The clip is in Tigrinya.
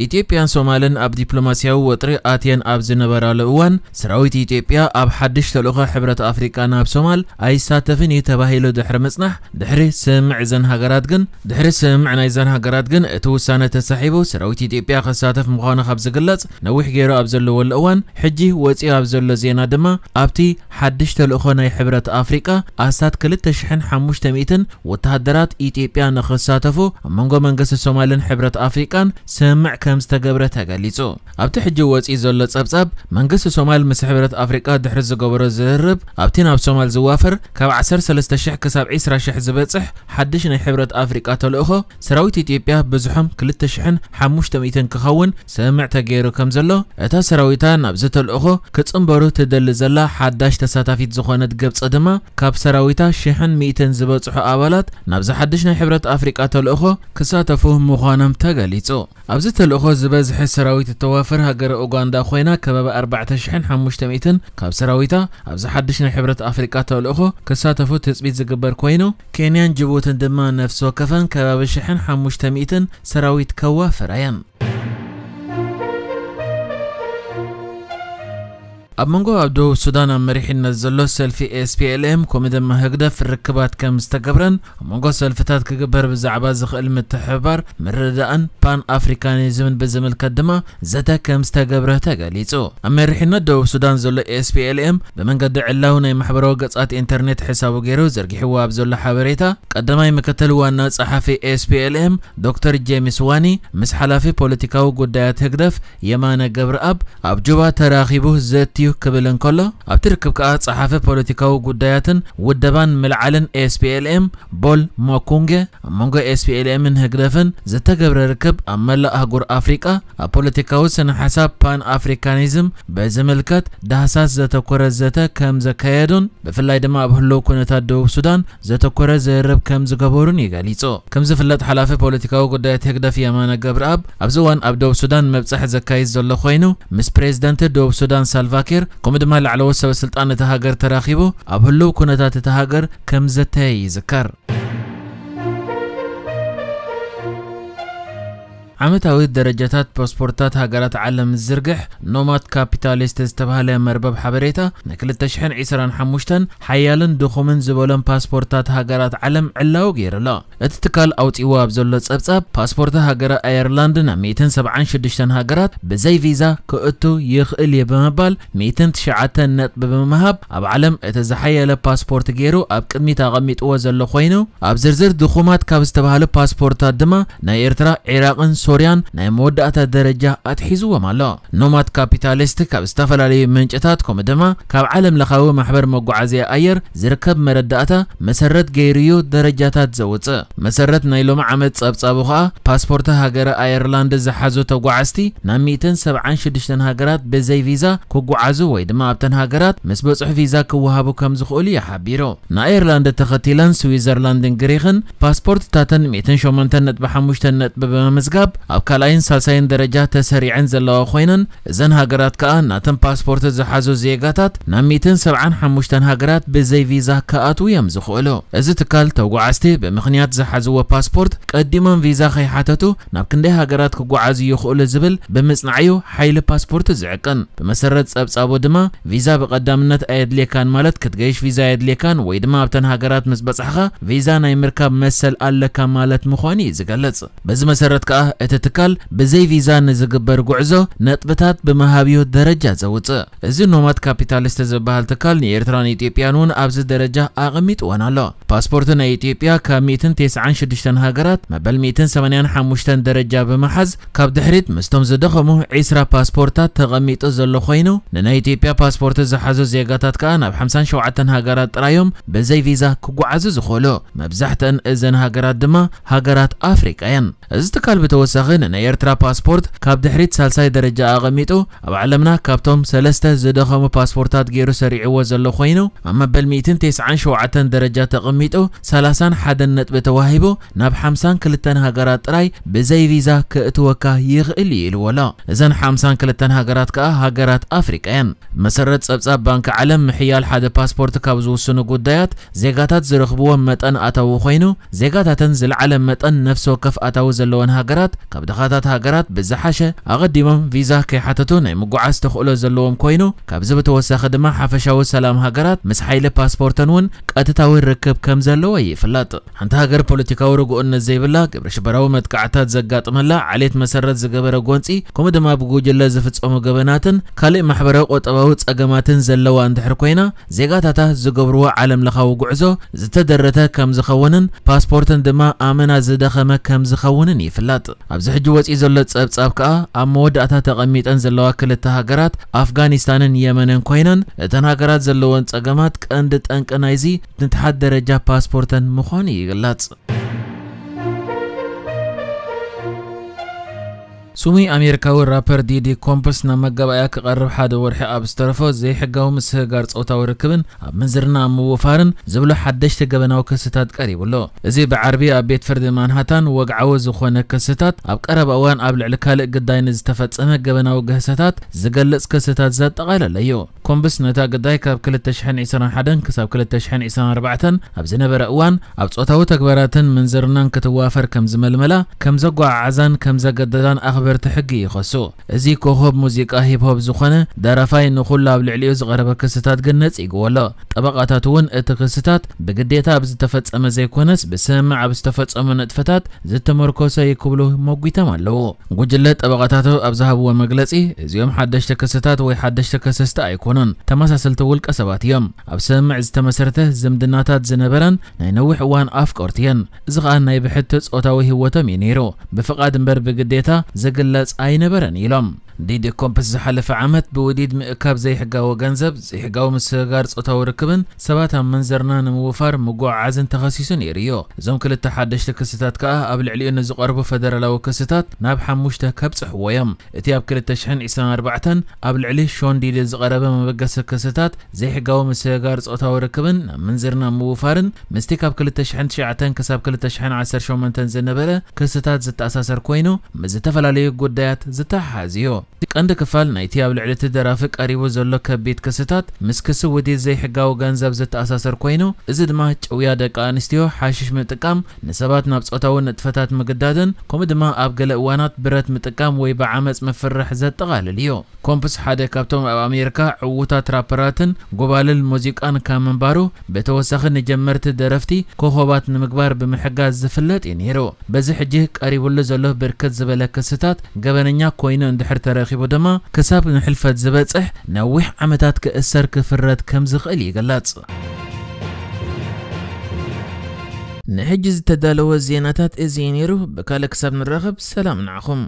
ኢትዮጵያን ሶማልን ኣብ ዲፕሎማስያዊ ወጥሪ ኣትየን ኣብ ዝነበራሉ እዋን፣ ሰራዊት ኢትዮጵያ ኣብ ሓድሽ ተልእኾ ሕብረት ኣፍሪቃ ናብ ሶማል ኣይሳተፍን እዩ ተባሂሉ ድሕሪ ምጽናሕ፣ ድሕሪ ስምምዕ እዘን ሃገራት ግን፣ ድሕሪ ስምምዕ ናይዘን ሃገራት ግን እቲ ውሳነ ተሳሒቡ ሰራዊት ኢትዮጵያ ክሳተፍ ምዃኑ ካብ ዝግለጽ ነዊሕ ገይሩ ኣብ ዘለወሉ እዋን፣ ሕጂ ወጺኡ ኣብ ዘሎ ዜና ድማ ኣብቲ ሓድሽ ተልእኾ ናይ ሕብረት ኣፍሪቃ ኣስታት ክልተ ሽሕን ሓሙሽተ ሚእትን ወተሃደራት ኢትዮጵያ ንኽሳተፉ ኣብ መንጎ መንግስቲ ሶማልን ሕብረት ኣፍሪቃን ስምምዕ ከም ዝተገብረ ተገሊጹ። ኣብቲ ሕጂ ወጺኡ ዘሎ ጸብጻብ፣ መንግስቲ ሶማል ምስ ሕብረት ኣፍሪቃ ድሕሪ ዝገበሮ ዝርርብ፣ ኣብቲ ናብ ሶማል ዝዋፈር ካብ ዓሰርተ ሰለስተ ሽሕ ክሳብ ዕስራ ሽሕ ዝበጽሕ ሓድሽ ናይ ሕብረት ኣፍሪቃ ተልእኾ ሰራዊት ኢትዮጵያ ብዝሖም ክልተ ሽሕን ሓሙሽተ ሚእትን ክኸውን ስምምዕ ተገይሩ ከም ዘሎ፣ እታ ሰራዊታ ናብዚ ተልእኾ ክጽንበሩ ትደሊ ዘላ ሓዳሽ ተሳታፊት ዝኾነት ግብጺ ድማ፣ ካብ ሰራዊታ ሽሕን ሚእትን ዝበጽሑ ኣባላት ናብዚ ሓድሽ ናይ ሕብረት ኣፍሪቃ ተልእኾ ክሳተፉ ምዃኖም ተገሊጹ። ኣብዚ ተልእኾ ዝበዝሐ ሰራዊት እተዋፍር ሃገረ ኡጋንዳ ኮይና፣ ከባቢ ኣርባዕተ ሽሕን ሓሙሽተ ሚእትን ካብ ሰራዊታ ኣብዚ ሓድሽ ናይ ሕብረት ኣፍሪቃ ተልእኾ ክሳተፉ ትጽቢት ዝግበር ኮይኑ፣ ኬንያን ጅቡትን ድማ ነፍሲ ወከፈን ከባቢ ሽሕን ሓሙሽተ ሚእትን ሰራዊት ከዋፍራ እየን። ኣብ መንጎ ኣብ ደቡብ ሱዳን ኣብ መሪሕነት ዘሎ ሰልፊ ኤስ ፒ ኤል ኤም፣ ከምኡ ድማ ህግደፍ ርክባት ከም ዝተገብረን፣ ኣብ መንጎ ሰልፍታት ክግበር ብዛዕባ ዝኽእል ምትሕብባር ምርድዳእን ፓን ኣፍሪካኒዝምን ብዝምልከት ድማ ዘተ ከም ዝተገብረ ተገሊጹ። ኣብ መሪሕነት ደቡብ ሱዳን ዘሎ ኤስ ፒ ኤል ኤም ብመንገዲ ዕላዊ ናይ ማሕበራዊ ገጻት ኢንተርኔት ሕሳቡ ገይሩ ዘርጊሕዎ ኣብ ዘሎ ሓበሬታ፣ ቀዳማይ ምክትል ዋና ጸሓፊ ኤስ ፒ ኤል ኤም ዶክተር ጄምስ ዋኒ ምስ ሓላፊ ፖለቲካዊ ጉዳያት ህግደፍ የማነ ገብረኣብ ኣብ ጁባ ተራኺቡ ዘትዩ ክብል እንከሎ፣ ኣብቲ ርክብ ከኣ ጸሓፊ ፖለቲካዊ ጉዳያትን ውደባን ምልዓልን ኤስ ፒ ኤል ኤም ቦል ሞኩንጌ፣ ኣብ መንጎ ኤስ ፒ ኤል ኤምን ህግደፍን ዝተገብረ ርክብ ኣብ መላእ ኣህጉር ኣፍሪቃ ኣብ ፖለቲካዊ ስነ ሓሳብ ፓን ኣፍሪካኒዝም በዝምልከት ዳህሳስ ዘተኮረ ዘተ ከም ዘካየዱን፣ ብፍላይ ድማ ኣብ ህልው ኩነታት ደቡብ ሱዳን ዘተኮረ ዝርርብ ከም ዝገበሩን እዩ ገሊጹ። ከም ዝፍለጥ፣ ሓላፊ ፖለቲካዊ ጉዳያት ህግደፍ የማነ ገብረኣብ ኣብዚ እዋን ኣብ ደቡብ ሱዳን መብጻሕ ዘካይድ ዘሎ ኮይኑ፣ ምስ ፕሬዝደንት ደቡብ ሱዳን ሳልቫኪር፣ ከምኡ ድማ ላዕለዎት ሰበ ስልጣን እታ ሃገር ተራኺቡ ኣብ ህልው ኩነታት እታ ሃገር ከም ዘተየ ይዝከር። ዓመታዊ ደረጃታት ፓስፖርታት ሃገራት ዓለም ዝዝርግሕ ኖማድ ካፒታሊስት ዝተባህለ መርበብ ሓበሬታ፣ ን ክልተ ሽሕን ዕስራን ሓሙሽተን ሓያልን ድኹምን ዝበሎም ፓስፖርታት ሃገራት ዓለም ዕላዊ ገይሩ ኣሎ። እቲ ትካል ኣውጺእዎ ኣብ ዘሎ ጸብጻብ፣ ፓስፖርት ሃገረ ኣየርላንድ ናብ ሚእትን ሰብዓን ሽዱሽተን ሃገራት ብዘይ ቪዛ ክእቱ ይኽእል እዩ ብምባል፣ ሚእትን ትሽዓተን ነጥቢ ብምሃብ፣ ኣብ ዓለም እቲ ዝሓየለ ፓስፖርት ገይሩ ኣብ ቅድሚት ኣቐሚጥዎ ዘሎ ኮይኑ፣ ኣብ ዝርዝር ድኹማት ካብ ዝተባህሉ ፓስፖርታት ድማ ናይ ኤርትራ፣ ዒራቕን ሶርያን ናይ መወዳእታ ደረጃ ኣትሒዝዎም ኣሎ። ኖማድ ካፒታሊስት ካብ ዝተፈላለዩ ምንጭታት፣ ከምኡ ድማ ካብ ዓለም ለኻዊ ማሕበር መጓዓዝያ ኣየር ዝርከብ መረዳእታ መሰረት ገይሩ እዩ ደረጃታት ዘውጽእ። መሰረት ናይ ሎሚ ዓመት ጸብጻቡ ከኣ፣ ፓስፖርት ሃገረ ኣየርላንድ ዝሓዙ ተጓዓዝቲ ናብ ሚእትን ሰብዓን ሽዱሽተን ሃገራት ብዘይ ቪዛ ክጓዓዙ ወይ ድማ ኣብተን ሃገራት ምስ በጽሑ ቪዛ ክወሃቡ ከም ዝኽእሉ እዩ ሓቢሩ። ንኣየርላንድ ተኸቲለን ስዊዘርላንድን ግሪኽን ፓስፖርትታተን ሚእትን ሸሞንተን ነጥቢ ሓሙሽተ ነጥቢ ብምምዝጋብ ኣብ ካልኣይን ሳልሳይን ደረጃ ተሰሪዐን ዘለዋ ኮይነን፣ እዘን ሃገራት ከኣ ናተን ፓስፖርት ዝሓዙ ዜጋታት ናብ ሚእትን ሰብዓን ሓሙሽተን ሃገራት ብዘይ ቪዛ ክኣትዉ እዮም ዝኽእሉ። እዚ ትካል ተጓዓዝቲ ብምኽንያት ዝሓዝዎ ፓስፖርት ቀዲሞም ቪዛ ከይሓተቱ ናብ ክንደይ ሃገራት ክጓዓዙ ይኽእሉ ዝብል ብምጽናዕ'ዩ ሓይሊ ፓስፖርት ዝዕቅን። ብመሰረት ጸብጻቡ ድማ ቪዛ ብቐዳምነት ኣየድልየካን፣ ማለት ክትገይሽ ቪዛ ኣየድልየካን ወይ ድማ ኣብተን ሃገራት ምስ በጻሕኻ ቪዛ ናይ ምርካብ መሰል ኣለካ ማለት ምዃኑ እዩ ዝገልጽ። በዚ መሰረት ከኣ እቲ ትካል ብዘይ ቪዛ ንዝግበር ጉዕዞ ነጥብታት ብምሃብ'ዩ ደረጃ ዘውጽእ። እዚ ኖማድ ካፒታሊስት ዝበሃል ትካል ንኤርትራን ኢትዮጵያን እውን ኣብዚ ደረጃ ኣቐሚጥወን ኣሎ። ፓስፖርት ናይ ኢትዮጵያ ካብ ሚእትን ተስዓን ሽዱሽተን ሃገራት መበል ሚእትን ሰማንያን ሓሙሽተን ደረጃ ብምሓዝ፣ ካብ ድሕሪት ምስቶም ዝደኸሙ ዒስራ ፓስፖርታት ተቐሚጡ ዘሎ ኮይኑ፣ ንናይ ኢትዮጵያ ፓስፖርት ዝሓዙ ዜጋታት ከኣ ናብ ሓምሳን ሸውዓተን ሃገራት ጥራዮም ብዘይ ቪዛ ክጓዓዙ ዝኽእሉ። መብዛሕተን እዘን ሃገራት ድማ ሃገራት ኣፍሪቃ እየን። እዚ ትካል ብተወሳኺ ንናይ ኤርትራ ፓስፖርት ካብ ድሕሪት ሳልሳይ ደረጃ ኣቐሚጡ፣ ኣብ ዓለምና ካብቶም ሰለስተ ዝደኸሙ ፓስፖርታት ገይሩ ሰሪዕዎ ዘሎ ኮይኑ፣ ኣብ መበል ሚእትን ተስዓን ሸውዓተን ደረጃ ተቐሚጡ፣ ሰላሳን ሓደን ነጥቢ ተዋሂቡ፣ ናብ ሓምሳን ክልተን ሃገራት ጥራይ ብዘይ ቪዛ ክእትወካ ይኽእል እዩ ኢልዎ ኣሎ። እዘን ሓምሳን ክልተን ሃገራት ከኣ ሃገራት ኣፍሪቃ እየን። መሰረት ጸብጻብ ባንኪ ዓለም፣ ምሕያል ሓደ ፓስፖርት ካብ ዝውስኑ ጉዳያት ዜጋታት ዝረኽብዎም መጠን ኣታዊ ኮይኑ፣ ዜጋታተን ዝለዓለ መጠን ነፍሲ ወከፍ ኣታዊ ዘለወን ሃገራት ካብ ድኻታት ሃገራት ብዝሓሸ ኣቐዲሞም ቪዛ ከይሓተቱ ናይ ምጉዓዝ ተኽእሎ ዘለዎም ኮይኑ፣ ካብዚ ብተወሳኺ ድማ ሓፈሻዊ ሰላም ሃገራት ምስ ሓይሊ ፓስፖርተን እውን ቀጥታዊ ርክብ ከም ዘለዎ ይፍለጥ። ሓንቲ ሃገር ፖለቲካዊ ርግኡነት ዘይብላ፣ ግብረ ሽበራዊ መጥቃዕታት ዘጋጥመላ፣ ዓሌት መሰረት ዝገበረ ጎንፂ፣ ከምኡ ድማ ብጉጅለ ዝፍጸሙ ገበናትን ካልእ ማሕበራዊ ቁጠባዊ ጸገማትን ዘለዋ እንድሕር ኮይና፣ ዜጋታታ ዝገብርዎ ዓለም ለኻዊ ጉዕዞ ዝተደረተ ከም ዝኸውንን ፓስፖርትን ድማ ኣመና ዝደኸመ ከም ዝኸውንን ይፍለጥ። ኣብዚ ሕጂ ወፂኡ ዘሎ ጸብጻብ ከኣ ኣብ መወዳእታ ተቐሚጠን ዘለዋ ክልተ ሃገራት ኣፍጋኒስታንን የመንን ኮይነን፣ እተን ሃገራት ዘለወን ጸገማት ቀንዲ ጠንቂ ናይዚ ንትሓት ደረጃ ፓስፖርተን ምዃኑ ይግለጽ። ስሙይ ኣሜሪካዊ ራፐር ዲዲ ኮምፕስ ናብ መጋባእያ ክቐርብ ሓደ ወርሒ ኣብ ዝተረፎ ዘይሕጋዊ ምስግጋር ጾታዊ ርክብን ኣብ ምንዝርና ኣብ ምውፋርን ዝብሉ ሓደሽቲ ገበናዊ ክስታት ቀሪቡ ኣሎ። እዚ ብዓርቢ ኣብ ቤት ፍርዲ ማንሃታን ወግዓዊ ዝኾነ ክስታት ኣብ ቀረባ እዋን ኣብ ልዕሊ ካልእ ግዳይ ንዝተፈጸመ ገበናዊ ግህሰታት ዝገልጽ ክስታት ዘጠቓለለ እዩ። ኮምፕስ ነታ ግዳይ ካብ ክልተ ሽሕን ዕስራን ሓደን ክሳብ ክልተ ሽሕን ዕስራን ኣርባዕተን ኣብ ዝነበረ እዋን ኣብ ጾታዊ ተግባራትን ምንዝርናን ክትዋፈር ከም ዝመልመላ፣ ከም ዘጓዓዓዛን ከም ዘገደዳን ኣኽበርቲ ሕጊ ይኸሱ። እዚ ኮኾብ ሙዚቃ ሂፕ ሆፕ ዝኾነ ደራፋይ ንኹሉ ኣብ ልዕሊኡ ዝቐረበ ክስታት ግን ነጺግዎ ኣሎ። ጠበቓታት እውን እቲ ክስታት ብግዴታ ኣብ ዝተፈጸመ ዘይኮነስ ብስምምዕ ኣብ ዝተፈጸሙ ንጥፈታት ዝተመርኮሰ እዩ ክብሉ መጒቶም ኣለዉ። ጉጅለ ጠበቓታቱ ኣብ ዝሃብዎ መግለጺ፣ እዚኦም ሓደሽቲ ክስታት ወይ ሓደሽቲ ከሰስቲ ኣይኮኑን፣ ተመሳሰልቲ ውልቀ ሰባት እዮም። ኣብ ስምምዕ ዝተመሰረተ ዝምድናታት ዝነበረን ናይ ነዊሕ እዋን ኣፍቀርቲ እየን። እዚ ኸኣ ናይ ብሕቲ ጾታዊ ህይወቶም እዩ ነይሩ። ብፍቓድ እምበር ብግዴታ ዝግለጽ ኣይነበረን ኢሎም። ዲዲ ኮምፕስ ዝሓለፈ ዓመት ብውዲድ ምእካብ ዘይሕጋዊ ገንዘብ፣ ዘይሕጋዊ ምስግጋር ጾታዊ ርክብን ሰባት ኣብ ምንዝርና ንምውፋር ምጉዕዓዝን ተኸሲሱ ነይሩ እዩ። እዞም ክልተ ሓደሽቲ ክስታት ከኣ ኣብ ልዕሊኡ ንዝቐርቡ ፈደራላዊ ክስታት ናብ ሓሙሽተ ከብጽሕዎ እዮም። እቲ ኣብ ክልተ ሽሕን ዕስራን ኣርባዕተን ኣብ ልዕሊ ሾን ዲዲ ዝቐረበ መበገሲ ክስታት ዘይሕጋዊ ምስግጋር ጾታዊ ርክብን ናብ ምንዝርና ምውፋርን ምስቲ ካብ ክልተ ሽሕን ትሽዓተን ክሳብ ክልተ ሽሕን ዓሰርተ ሸሞንተን ዝነበረ ክስታት ዝተኣሳሰር ኮይኑ፣ ምስ ዝተፈላለዩ ጉዳያት ዝተሓሓዝ እዩ። እቲ ቀንዲ ክፋል ናይቲ ኣብ ልዕሊ እቲ ደራፊ ቀሪቡ ዘሎ ከቢድ ክስታት፣ ምስ ክሲ ውዲት ዘይሕጋዊ ገንዘብ ዝተኣሳሰር ኮይኑ፣ እዚ ድማ ጭውያ ደቂ ኣንስትዮ፣ ሓሽሽ ምጥቃም፣ ንሰባት ናብ ጾታዊ ንጥፈታት ምግዳድን፣ ከምኡ ድማ ኣብ ገለ እዋናት ብረት ምጥቃም ወይ ብዓመጽ ምፍርራሕ ዘጠቓልል እዩ። ኮምፕስ ሓደ ካብቶም ኣብ ኣሜሪካ ዕዉታት ራፐራትን ጎባልል ሙዚቃን ካብ ምንባሩ ብተወሳኺ፣ ንጀመርቲ ደረፍቲ ኮኾባት ንምግባር ብምሕጋዝ ዝፍለጥ እዩ ነይሩ። በዚ ሕጂ ቀሪቡሉ ዘሎ ብርክት ዝበለ ክስታት፣ ገበነኛ ኮይኑ እንድሕር ተረኺቡ ድማ ክሳብ ንሕልፈት ዝበጽሕ ነዊሕ ዓመታት ክእሰር ክፍረድ ከም ዝኽእል ይግለጽ። ንሕጂ ዝተዳለወ ዜናታት እዚ እዩ ነይሩ። ብካልእ ክሳብ ንራኸብ ሰላም ንዓኹም።